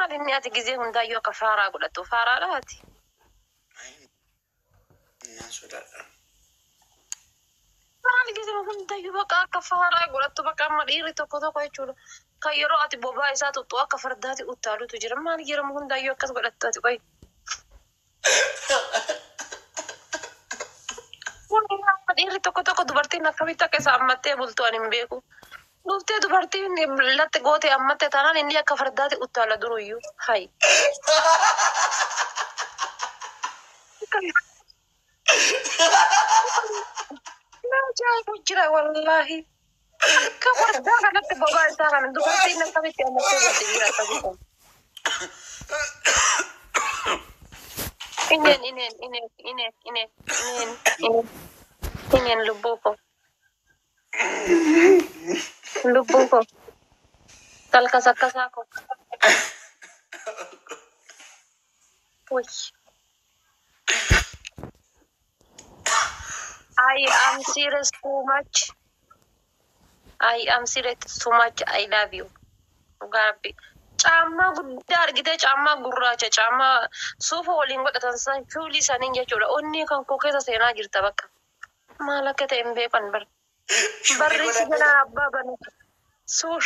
Maal inni ati gizee hundaayyuu akka faaraa godhattu faaraadha ati. Naan sodaadha. Maal gizee hundayyuu bakka akka faaraa godhattu bakka amma dhiirri tokko tokko jechuudha. Kan yeroo ati bobaa isaa tuttu akka fardaati uttaalutu jira. Maal yeroo hundayyuu akkas godhattu ati qoy. Dhiirri tokko tokko dubartiin akkamitti akka isa ammattee bultu ani hin beeku. Dhuftee dubartiin latti goote ammatte taanaan inni akka fardaati uttaala duruyyuu. Hayi. Ajaa'ibu jira wallaahi. Akka fardaa kanatti bobaa isaa kana dubartiin akkamitti ammattee bulti jira akkasii. Ineen ineen ineen ineen ineen ineen ineen ineen lubbuu koo lubbuu koo talkasakkasaa koo. Uy. I am serious too much. I am serious too much. I love you. Dhugaa Rabbi. Caammaa guddaa argitee caammaa gurraacha caammaa suufa waliin godhatan san shuulii saniin jechuudha. Onnee kan koo keessa seenaa jirta bakka. Maal akka ta'e hin beekan bar. Barri si jalaa abbaa banu.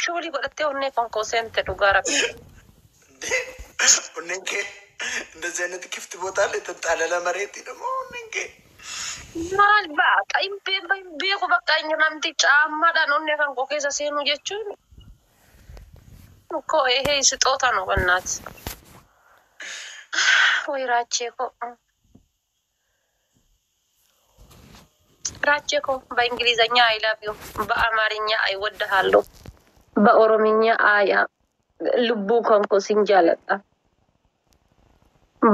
Shuulii godhattee onnee kan koo seente dhugaa Rabbi. onneen kee እንደዚህ አይነት ክፍት ቦታ ላይ የተንጣለለ መሬት ደግሞ onneen kee Maal baqa hin beeku hin beeku bakka inni namti caammaadhaan onnee kan koo keessa seenuu jechuun እኮ ይሄ ስጦታ ነው። በእናት ወይ ራቼ እኮ ራቼ እኮ በእንግሊዘኛ I love you፣ በአማርኛ አይወድሃለሁ፣ በኦሮምኛ አያ lubbuu kan koo sin jaaladha፣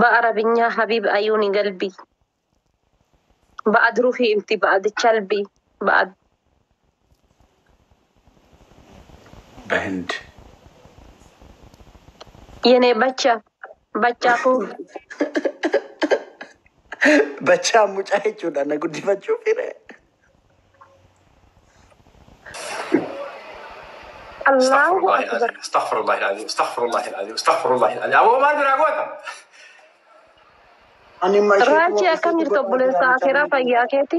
በአረብኛ حبيب عيوني قلبي፣ بعد روحي انت بعد قلبي بعد በህንድ የኔ बच्चा बच्चा ko bachaa mucaa jechuudha na guddifachuu fire. Allahu استغفر الله akbar. العظيم استغفر الله العظيم استغفر الله العظيم استغفر الله العظيم ابو maal biraa goota? Ani immoo isheetu Raachii akkam isheetu jirtu godhaa obboleessa jira mucaan akeeraa fayyaa keeti?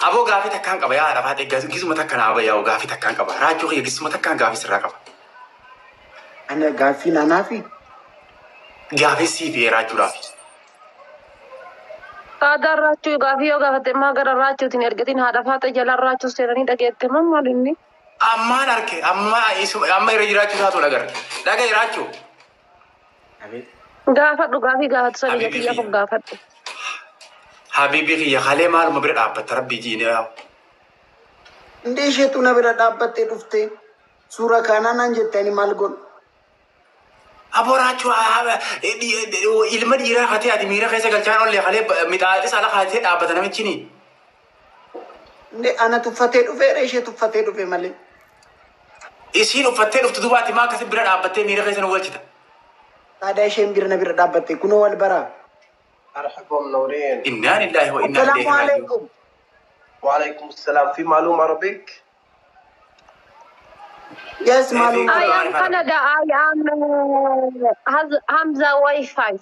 Aboo gaafii takkaan qaba yaa lafaa ta'e gisuma takka naa bayyaa'u gaafii takkaan qaba raachuu kiyya gisuma takkaan gaafii sirraa qaba. Ana gaaffiin anaafi Gaafii sii fi raachuudhaaf. Saadaan raachuu gaafii yoo gaafate maa gara raachuutiin ergatiin haadha faata jalaan raachuu seenanii dhageette moo maal inni? Ammaan arke amma amma irra jiraachuu isaatu dhagarre dhagaye raachuu. Gaafadhu gaafii gaafatu sani Habibi gatii kiyya. yaaf gaafadhu. Habibi kiyya kalee maaluma bira dhaabbatta rabbii jiine yaa. Indee isheetu na bira dhaabbattee dhufte suura kanaa naan jette ani maal godhu? Aboo raachuu ilma dhiiraa katee ati miira keessa galchaan ollee kalee mixaaxis ala kaatee dhaabbata namichini. Indee ana tuffatee dhufeera ishee tuffatee dhufe malee. Isiin uffattee dhuftu duuba ati maa akkasi bira dhaabbattee miira keessa nu galchita. Aadaa isheen bira na bira dhaabbatte kunoo wal baraa. مرحبا منورين. Innaa lillahi wa innaa Assalaamu ilayhi raaji'uun. alaikum. وعليكم السلام. في معلومة عربيك؟ Yes maalum. I am Canada. I am Hamza Wi-Fi.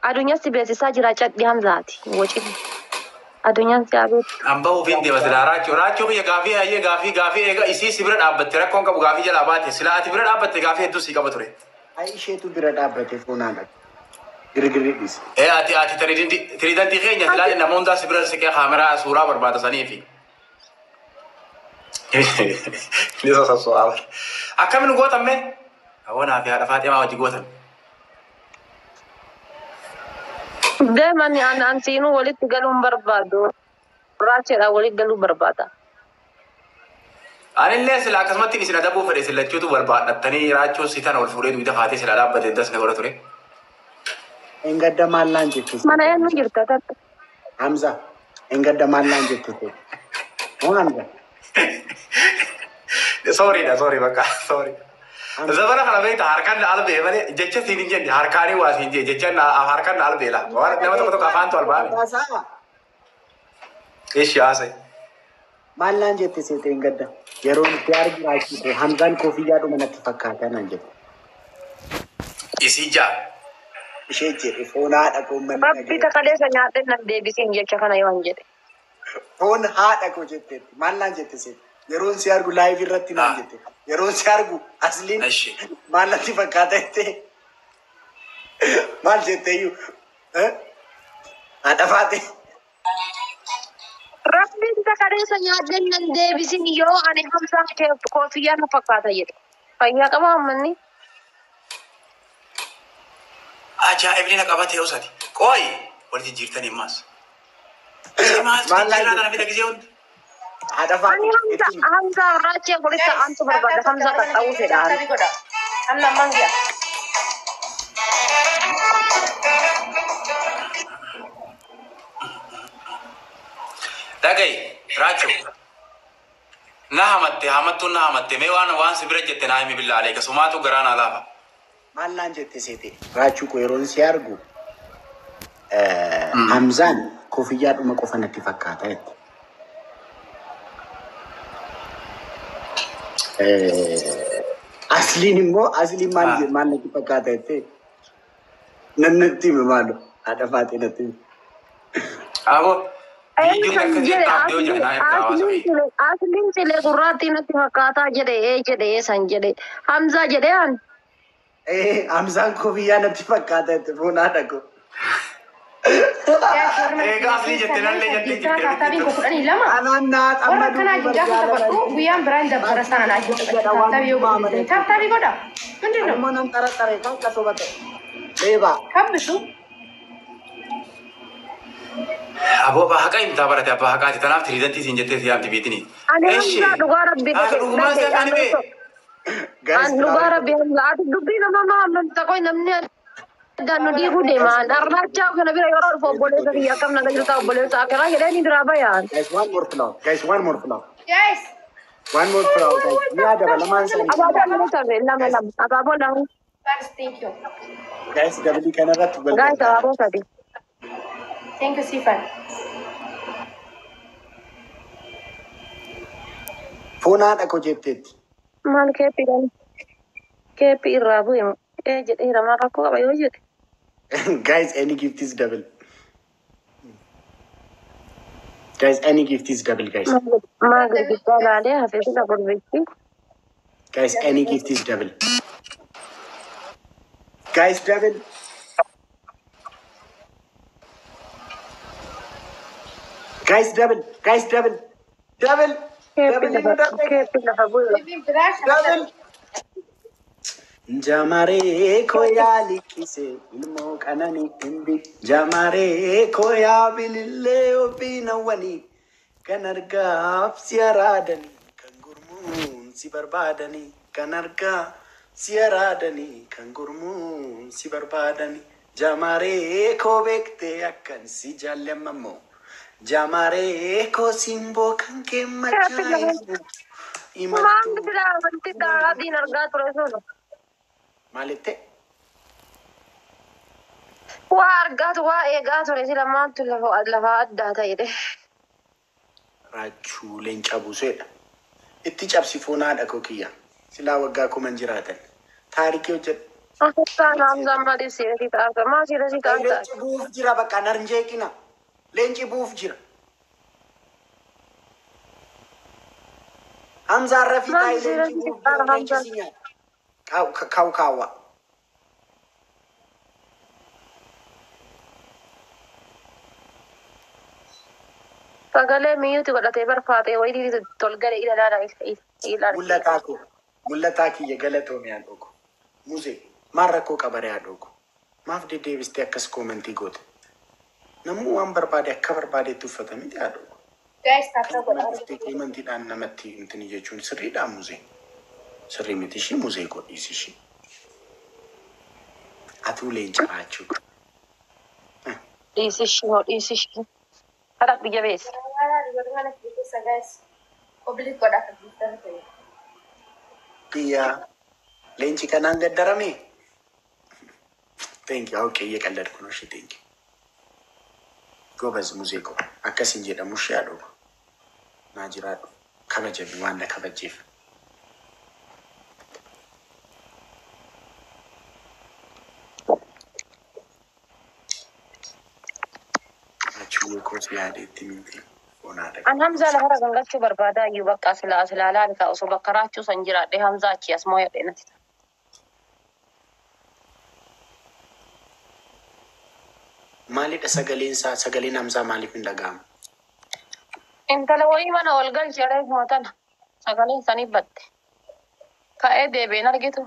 Adunyaan si beeksisaa jira cadhi Hamzaati. Wacin. Adunyaan si abeetu. Hamba ofiin deema silaa raachuu raachuu kiyya gaafii hayyee gaafii gaafii eega isii si bira dhaabbatte rakkoon qabu gaafii jalaa baate silaa ati bira dhaabbatte gaafii hedduu sii qaba ture. Ay isheetu bira dhaabbate funaadha. Girgirri dhis. Ee ati ati tiriidantii keenya silaa nama hundaa si bira siqee kaameraa suuraa barbaada saniifi. Ni sosso'aa. Akkamiin gootamme? Hawwanaa fi haadha Faaximaa wajji gootan. Deemani an an siinuu walitti galuun barbaadu. Raacheedhaan walitti galuu barbaada. Anillee sila akkasumatti isin adabuu fedhe isin lachuutu barbaadhattanii raachuu si tana ol fuudhee dugda kaatee sila dhaabbate das na godha ture. Engadda maallaan jette. Mana eenyu jirta takka? Hamza. Engadda maallaan jette. Moo Hamza? Sooriidha soorii bakka soorii. Zabana kana beekta harkaan na albee malee jecha siin hin jenne harkaanii waa siin jee jecha harkaan na albee la. Waan nama tokko tokko afaantu albaame. Haasaa. Ishi haasa'e. Maallaan jette seete engadda. Yeroo itti argu raachuu Hamzaan koofiyyaadhuma natti fakkaata naan jette. Isii jaa. Ishee jedhe foon haadha koo manni Rabbi dhaga'e. takaleessa nyaadhee nan deebisin jecha kana yoo hin jedhe. Foon haadha koo jetteetti. Maal naan jette seeti? Yeroon si argu live irratti naan jette. Yeroon si argu asliin Eshi. maal natti fakkaata jettee? Maal jetteeyyuu? Haadha faate. Rabbiin takaleessa nyaadhee nan deebisin yoo ani Hamzaa koofiyyaa na fakkaata jedhe. Fayyaa qaba ammanni. Ajaa'ibni na qabatee osati. Qooyi wal jijjiirtanii ammaas. Maal Maal naan jijjiirraa jette? kana fida gisee hundi? Haadha Ani faate. Hamza Itti himi. Hamza raachee walitti Guys, aantu barbaada. Hamza qaxxa'uu fedha ani. godha. Amma amman giya. Dhaga'i Raachuu. Na hamatte hamattuun na hamatte mee waan waan si bira jette naa himi billaa aleeka sumaatu garaa naa laafa. Maal naan jette seete? Raachuu koo yeroon si argu Hamzaan koofiyyaadhuma qofa natti fakkaata jette. Asliin immoo asliin maal maal natti fakkaata jettee? Nan natti hime maalo? Haadha faatee natti hime. Aboo viidiyoon Eessan akkasii jedhe dhaabdee hojjeta naa ergaa hawaasa asliin wayii. sile asliin sile gurraattii natti fakkaataa jedhe ee jedhe eessan jedhe Hamzaa jedhe an. Hamzaan koofiyyaa natti fakkaata jette foon haadha koo. Guys, warra mana Egaa asii jette keessan nallee jettee saddeettaa jirti taappaabiin koo 12. Anaan naa Warra xamma akkanaa dubbii gaafa barjaala taphadhu guyyaan biraan dabbara sana naa jedha taphadhu. waan Taappaabii yoo hundumaa godhu amanee. taappaabii godha. ምንድን ነው Ani immoo nan xaraxare kan akka soba ta'e. Beebaa. ከብሱ Aboo abbaa haqaa himtaa barate abbaa haqaati tanaaf tiriidantii siin jettee si yaamti biitini. Ani Eshi Hamzaa dhugaa rabbi haa dhage dhugumaa si dhage afaani ani bee. Guys, an dhugaa flower rabbi Hamzaa ati dubbii nama maa amantaa qoy namni addaan nu dhiiguu deema. Arraachaa kana bira yeroo dhufu obboleessa biyya akkam naga jirta obboleessa akkanaa jedhee ni biraa bayaan. Guys, one more flower. Guys, one more flower. Guys, One more flower, guys. Mi'a dabalamaan isaanii. Abaaboo lama tafe lama lama abaaboo lama. Guys, thank you. Guys, dabalii kanarratti wal Guys gargaara. abaaboo sadi. Thank you, Sifan. Foon haadha koo jetteetti. Maal keeppii dhaan keeppii irraa bu'e ee jedheera maal rakkoo qaba yoo jedhe. Guys, any gift is double. Guys, any gift is double, guys. Maal gurguddaa laalee hafee sila gurbichi. Guys, any gift is double. Guys, double. Guys, double. Guys, double. Double. Keeppii Double lafa nu darbe. keeppii lafa bu'e. Bibin biraa Double. Jamaree koo yaa liqqise ilmoo qananii himbi. Jamaree koo yaa bilillee ofiin hawwanii. Kan argaaf si araadanii kan gurmuun si barbaadanii kan argaa si araadanii kan gurmuun si barbaadanii. Jamaree koo beektee akkan si jaallamammoo. Jamaree koo simboo kan kee Keeppii lafa machaa'e maal imaltuu. biraa wanti adiin argaa ture sun. Maalitti? Waa argaatu waa eegaa ture sila maaltu lafa lafa addaa ta'e. Raachuu leenca buuseedha. Itti cabsi foon haadha koo kiyya. Silaa waggaa kuman jiraatan. Taarikii hojjedhu. Akkaan Hamzaan maaliif siirasii ta'aa maa siirasii ta'aa Leenci bu'uuf jira bakka nan jeeqina. Leenci bu'uuf jira. Hamzaan rafii Maal taa'ee leenci siirasii bu'uuf ta'aa jira. Leenci Hamzaan. si nyaata. Kaw kaawwa. Sagalee miyyuuti godhatee barfaatee wayii tolgalee ilaala ilaala. Mul'ataa koo. Mul'ataa kiyya galatoomii haadhoo koo. Muzee maal rakkoo qabaree haadhoo koo? Maaf deddeebistee akkas koomentii goote? Namuu waan barbaade akka barbaadetti uffata miti haadhoo koo. Guys, taappaa Kan godha. dhuftee koomentiidhaan namatti intini jechuun sirriidhaa muzee? Sirrii miti ishii muzee godhiis ishii. Atuu leenca raachuu. Dhiisishi hoo dhiisishi. Kadhaq biyya beessa. Guys, public godha akka jirtan ta'e. Biyya leenci kanaan gaddarame? Thank you. Okay, እየቀለድኩ ነው። እሺ thank you. ጎበዝ ሙዜ koo akkasin jedhamu ishee haadhoo koo. Naa jiraadhu. Kabajami waan na kabajjeef. Baay'ee koos yaadeetti miti. Bonaadha. An Hamzaa lafarra gangalchuu barbaada iyyuu bakka silaa silaa laali ka osoo bakka raachuu san jiraadhe Hamzaa achi as mooyadhe natti. Maalidha sagaleen isaa? Sagaleen Hamzaa maaliif hin dhaga'amu? Intala wayii mana ol galchi reefuma tana sagaleen sanii batte. Ka'ee deebi'een argitu.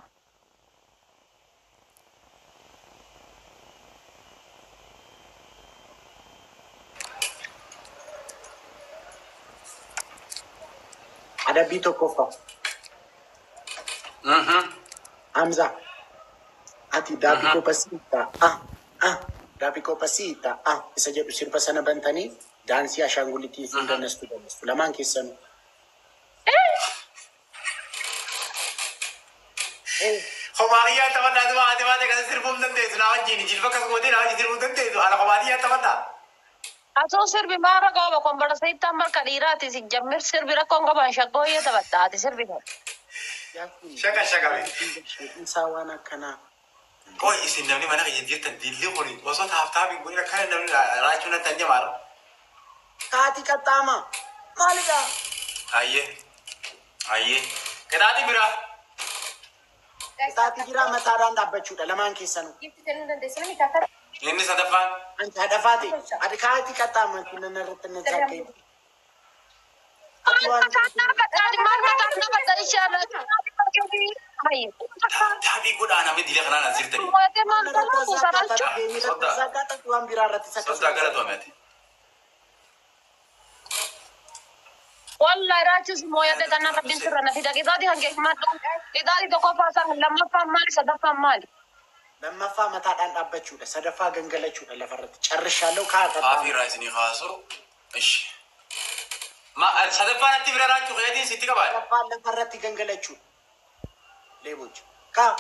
Adabbii tokkoffaa. Hamzaa. Ati daabbii kopasiita. Ah ah daabbii kopasiita. Ah isa jedhu sirba sana bantanii daansii ashaangulitii fi danastu danastu lamaan keessanuu. Komaariyyaa taphadhaa tuma haati baate kan sirbuun dandeessu naa wajjin jilba akkas gootee naa wajjin sirbuun dandeessu ana komaariyyaa taphadhaa. Asoo sirbi maara qaba kombarasiittaan marka dhiiraati si jammir sirbi rakkoon qaban shaggooyyee taphatta ati sirbi kan. Shaka shakame. Isaa waan akkanaa. Qoy isin namni mana keenya jirtan dilli kuni osoo taaftaa hin godhin akkana namni raachuu natti hin jamaara. Kaati qaxxaama. Maalidha? Hayyee. Hayyee. Qixaaxi biraa. Qixaaxi biraa mataadhaan dhaabbachuudha lamaan keessanuu. Gift kennuu dandeessu namni taataa. Inni sadaffaan. Anti hadhafaati. Ati kaati qaxxaama kun irratti na jaakkee. Ati waan Maal mataan dhaabbata ishaarra. Hayyee. Taabii godhaa namni dilee kanaan as jirtani. Mooyatee maal toluu saralchu. Waan biraa irratti Soddaa galatoome ati. Wallahi raachus mooyatee kana rabbiin sirra na fida. Qixaaxi hange himadhu. Qixaaxi tokkoffaa san lammaffaan maali sadaffaan maali? Lammaffaa mataadhaan dhaabbachuudha. Sadaffaa gangalachuudha lafarratti. Carrishaalloo kaa Faafii qaxxaama. irraa isinii kaasu. Ishi. Ma sadaffaan atti bira raachuu keetiin sitti qabaadha. Sadaffaan lafarratti gangalachuudha. Leebochi. Kaa.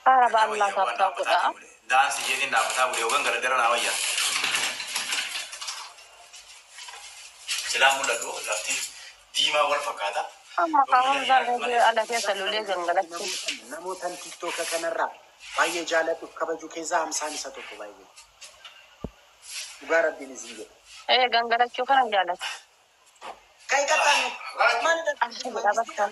Haara baallaa taaftaa godhaa. Daansii jeetiin dhaabbataa bulee yookaan gara dara naa wayya. Silaa mul'atu lafti diimaa wal fakkaata. Amma kaawwan ala keessa lolee gangalachuu. Namootan TikToka kanarraa baay'ee jaalladhuuf kabaju keessaa Hamsaan isa tokko baay'ee. Dhugaa rabbiin isin jedha. Ee gangalachuu kana jaalata. Kai qaxxaame. Maalidha? Asii dhaabbataa.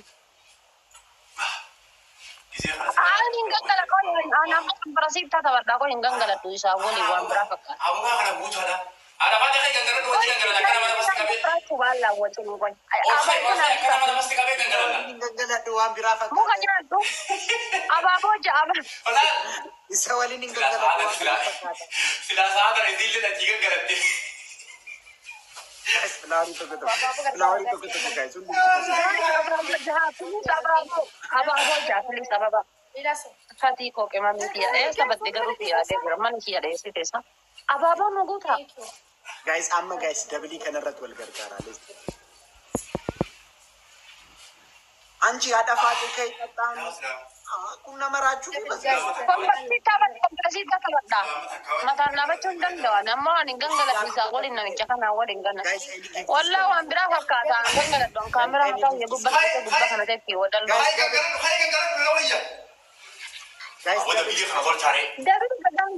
Gisee kana Ani hin gangaladhu. Ani amma komparasiittaa taphadhaa kun hin gangaladhu isaa waliin waan biraa fakkaata. Abukaa kana guutuudha. Arafaata kan gangaladhu wajji gangaladha akkana mana basti qabee. Raachuu baallaa wajjin qoy. Ol ka'e ol ka'e akkana mana basti qabee gangaladha. Hin gangaladhu waan biraa Muka fakkaata. nyaadhu. Abaaboo ja'a. Olaan. Isa waliin hin Silaa gangaladhu sa'aata waan silaa biraa fakkaata. silaa sa'aata isiillee achii gangalatte. Guys, flowerii tokko tokko. Flowerii tokko tokko guys. Hundi Abaaboo abaaboo ja'a filis ababa. ሌላ ሰው Fatii koo qimamii kiyya eessa batte garuu kiyya adee jira mana kiyya dheessite isa. Abaaboo nu guutaa. Thank you. Guys, amma guys, dabilii kanarratti wal gargaaraa. Anchi haadha faatee kai qaxxaame. Kun nama raachuu fi Komparasiittaa komparasiittaa taphadhaa. Mataan dhaabachuu hin danda'an ammoo ani gangaladhu isaa waliin namicha kanaa waliin gana. Guys, any gift. Wallaa waan biraa fakkaata an gangaladhu an kaameraa mataa kiyya gubbaa keessa gubbaa kana teetti wadaloo. Hayi gangaladhu hayi gangaladhu na wayya. Guys, Awwa double. dabilii kana tolchaaree. Dabii gadaan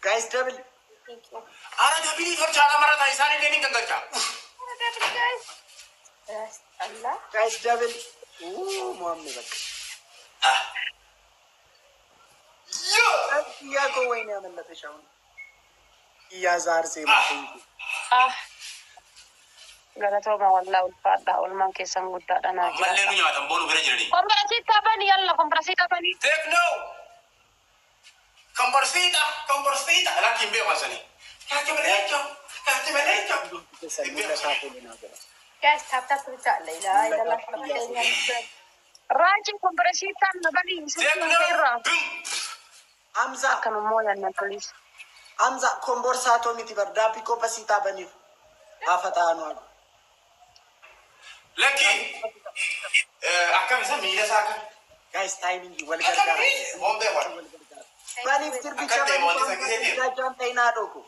Guys, double. Thank you. Ara dabilii tolchaadha mara ta'a isaan illee ni gangalcha. Guys. ያስጠላ። Guys, double. Ooh, Muhammad በቃ Yoo. ያ እኮ ወይኔ ያመለጠሽ አሁን እያዛር ሴማ ah galatooma wallaa ulfaadha olmaan keessan guddaadha naa Ammallee nu jiraadha. nyaatan boonu bira jiranii. Komparasiittaa bani yalla komparasiittaa bani. Tekno. Komporsiita komporsiita lakki hin beeku asanii. Kaati maleecho kaati maleecho. Guys, tap tap ብቻ አለ ይላል። Raaji komparasiittaan na bani Tekno. sirrii irraa. Bum. ሀምዛ Akkanummoo yaanna poliis. ሀምዛ ኮምቦርሳቶ miti bar daabbii kopasiitaa baniif hafa ta'anu hagu Lakki. Akkam isa miila isaa akkam. Guys, timingii wal gargaara. Bombee wal. Baniif sirbicha Akka deemu wanti isa gisee baniif deemu. jaan ta'inaa dhooku.